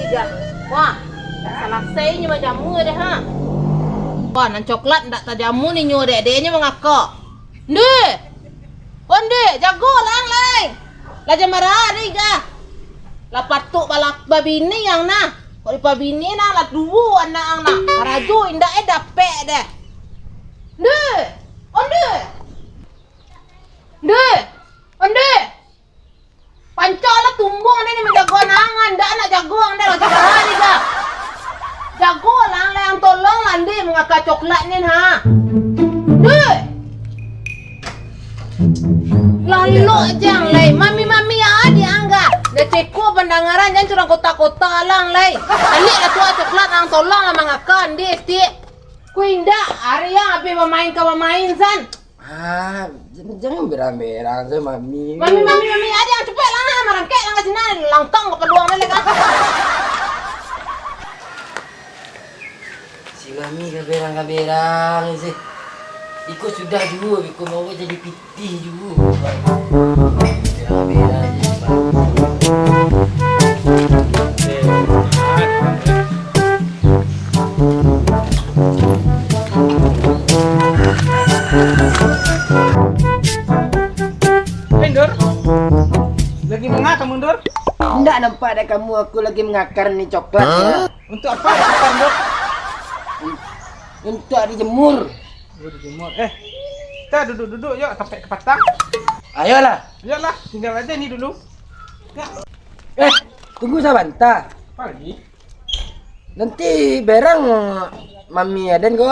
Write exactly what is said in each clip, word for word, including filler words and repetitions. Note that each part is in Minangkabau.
Dah. Wah, ndak salasai nyo bajamu deh, ha. Wah, nan coklat ndak tajamu ni nyo dek, dek nyo mangakak. Ndeh! Onde, jago lah ang lai. Lah jam bara hari gah. Lah patuik balak babini ang nah. Kok dipabini nah, lah duo anak ang nah. Karajo indak eh dapek deh. Ndeh! Onde! Ndeh! Onde! Pancak lah tumbuang deh ni manjago anak ang, indak nak jago ang deh lah jam bara hari gah. Jago lah ang lai ang, tolong lah ndeh mangakak coklat ni ha. Ndeh! Lalok jang lai, mami-mami ah di ang gah. Dah ceko pandangaran, jan curang kota-kota lang lai. Taliklah tu ah coklat ang, tolonglah mangakak ndeh stik. Ku indak, ari ang abih bamain ka bamain san. Ah, jan-, jangan berang-berang sa mami. Mami, mami, mami, ah, jan capek lah, marangkek lah ka sinan, langkang ka paluang lai lah. Si mami kaberang-kaberang se. Iko sudah juo, iko mau jadi pitih juo. Kaberang-kaberang se, Bang. Hei, Dur. Lagi manga kamu, Dur? Ndak nampak dek kamu aku lagi mangakar ni coklat ya? Untuk apa dicakar, Dur? Un-, untuk dijemur. Oh, dijemur. Eh, kita duduk-duduk, yuk, sampai ke patang. Ayolah. Ayolah, tinggal aja ni dulu. Ya. Eh, tunggu sabanta. Apa lagi? Nanti berang mami aden ko.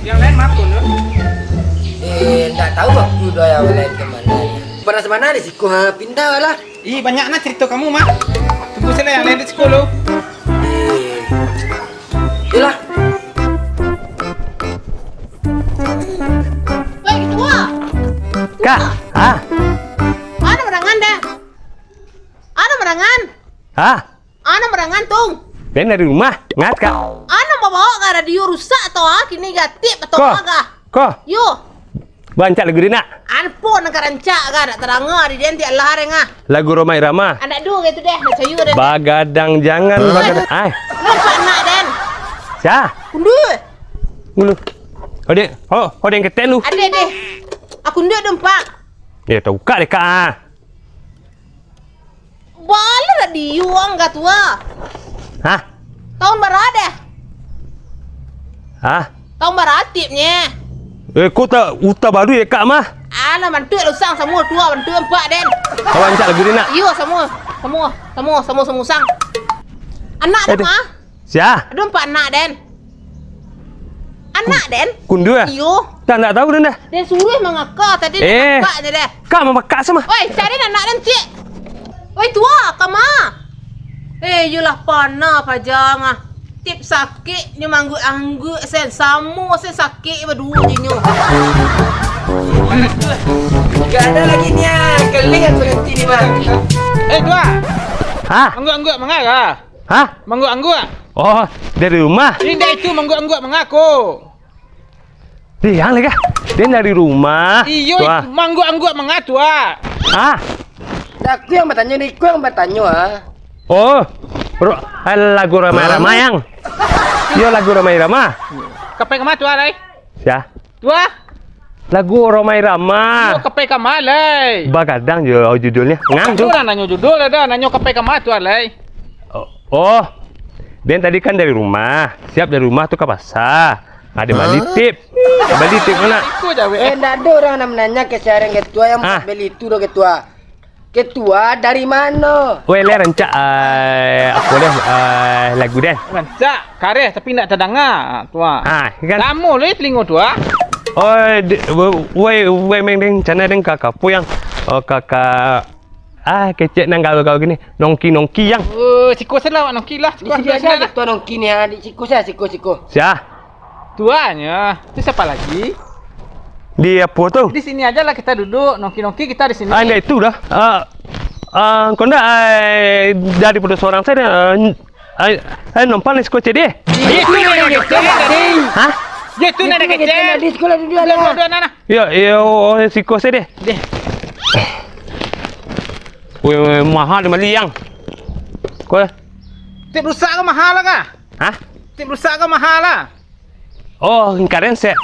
Yang lain makan, yo? Eh, ndak tahu aku doh yang lain ke mana. Panas mana di siko, ha? Pindah lah. Ih, banyak nah cerita kamu, Mak. Tunggu saja yang lain di siko lo. Eh. Yolah. Woi, ketua. Kak, ah. Anu marangan dah. Anu marangan. Ah. Anu marangan tung. Den dari rumah, ngat kak. Anu babawa ka radio rusak atau ah, kini gatip atau Ko. Aga. Ko. Yo. Bancak lagu dia nak. Anpo nak rancak ka, nak tadanga di den tiak lah deng ah. Lagu Rhoma Irama. Anak duo gitu deh, nak cayu deh. Bagadang jangan Hah? bagadang. Ai. Nampak nak den. Sia? Kundu. Ngulu. Odek, ho, odek ketek lu. Ade deh. Aku ndak dempak. Ya tau kak deh kak ah. Bala radio ang ka tua. Hah? Tahun bara deh? Hah? Tahun bara tipnye? Eh, kota uta baru ya kak mah? Alah, bantuak lah usang, samua tua bantuak empat den. Kawan cak lagu ni nak? Iyo, samua. Samua, samua, samua, samua usang. Anak Eh, dah deh. mah? Sia? Aduh, empat anak den. Anak den? Kundu ah? Iyo. Dah ndak tahu den dah. Den suruh mangaka tadi Eh. nak kakak je deh. Kak mamakak sama. Oi, cari anak den cik. Oi, tua, kama? Eh, iyolah panah pajang ah. Tip sakik nyo mangguak-angguak sen. Samo sen sakik baduo je nyo. Gak ada lagi ni ah. Kelih yang berhenti ni bang. Eh, tua. Hah? Angguak-angguak mangara. Hah? Mangguak-angguak. Oh, dari rumah. Indak itu mangguak-angguak mangako. Deh, yang lagi. Dia dari rumah. Iyo, Wah. itu mangguak-angguak mangatua. Ah. Dah aku yang bertanya, ni aku yang bertanya ah. Oh. Ro, eh, lagu ramai-ramai yang. Yo lagu ramai-ramai. Kapai kama tua lai? Ya. Tua. Lagu Rhoma Irama. Iyo, kapai kama lai? Bagadang jo judulnya. Ngang tu. Orang nanyo judul ada, nanyo kapai kama tua lai. Oh, oh. Den tadi kan dari rumah. Siap dari rumah tu ka pasar. Ada bali tip. Bali tip mana? Iko jawek. Eh, ndak ada orang nak menanya ke siaran ketua yang Ah. beli itu doh ketua. Ketua dari mano? Weh, lai rancak, eh, apo deh, eh, lagu deh. Rancak, kareh tapi ndak tadanga. Ah, tu ah. Ah, kan? Lamo lai telingo tu ah. Oh, de-, we-, weh, weh, meng deng, cana deng kakak puyang. Oh, kakak, ah, kecek nan gaul-gaul gini. Nongki-nongki yang. Oh, siko salah awak nongki lah. Di siko siko saja, saja. Ketua nongki ni, ah, di siko saja, siko, siko. Sia? Tuanya, tu siapa lagi? Di apo tu? Di sini aja lah kita duduk, nongki-nongki kita di sini. Ah, ndak itu dah. Ah, ah, kau ndak, eh, dari pada seorang saja, eh, eh, eh, numpang di siko cek deh. Itu nan kecek tadi. Hah? Ya, itu nan kecek tadi, sekolah duduk. Duduk, duduk, duduk, nah, nah. Ya, ya, oh, siko saja deh. Deh. Weh, weh, mahal deh maliang. Kau? Tip rusak ka mahal lah kah? Hah? Tip rusak ka mahal lah. Oh, karen set.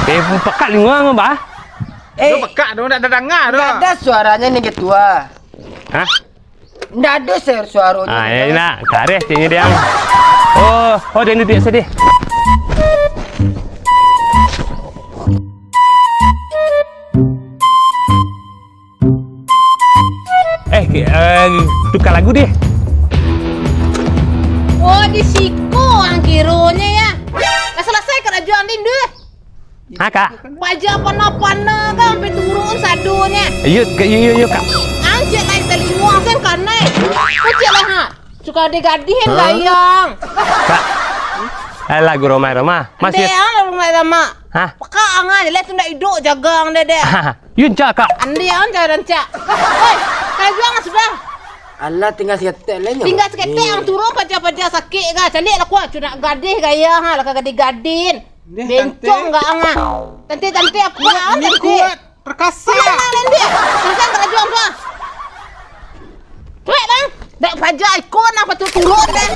Eh, pakak linguang, bah. Eh, yo, pakak tu, ndak tadanga tu. Ndak ada suaranya ni, Ketua. Hah? Ndak ada suara-suaranya. Ah, ya, nak. Kareh ceknya dia. Oh, oh, dia ni dia sedih. Eh, eh, tukar lagu deh. Oh, di siko ang kironyo ya. Lah salasai karajo ang Din tu. Ha, Kak? Paja pana-pana kan, sampai turun sadonyo. Iyo, Kak, iyo, iyo, iyo, Kak. Ang cek lai talingo ang sen kanai. Kau cek lah, ha. Suka gadih-gadih kan gayang. Kak. Alah, guru Roma, Roma. Masih. Dek, ah, Roma, Roma. Hah? Pakak ang aja lah, tu ndak idok jagang deh, dek. Yun cak, Kak. Andi ang cak rancak. Oi, kajuang sudah. Alah, tinggal saketek lai nyo. Tinggal saketek ang turun paja-paja sakik ka. Caliak lah kuat, cundak gadih gaya ha, lah ka gadih-gadih. Deh, bencong tante. Gak ang ah. Tante-tante apa ah, ini tante? Kuat, perkasa. Tenang lah, Lendi. Tenang karajo ang tu ah. Cuek, Bang. Dak paja ikon apa tu turun deh.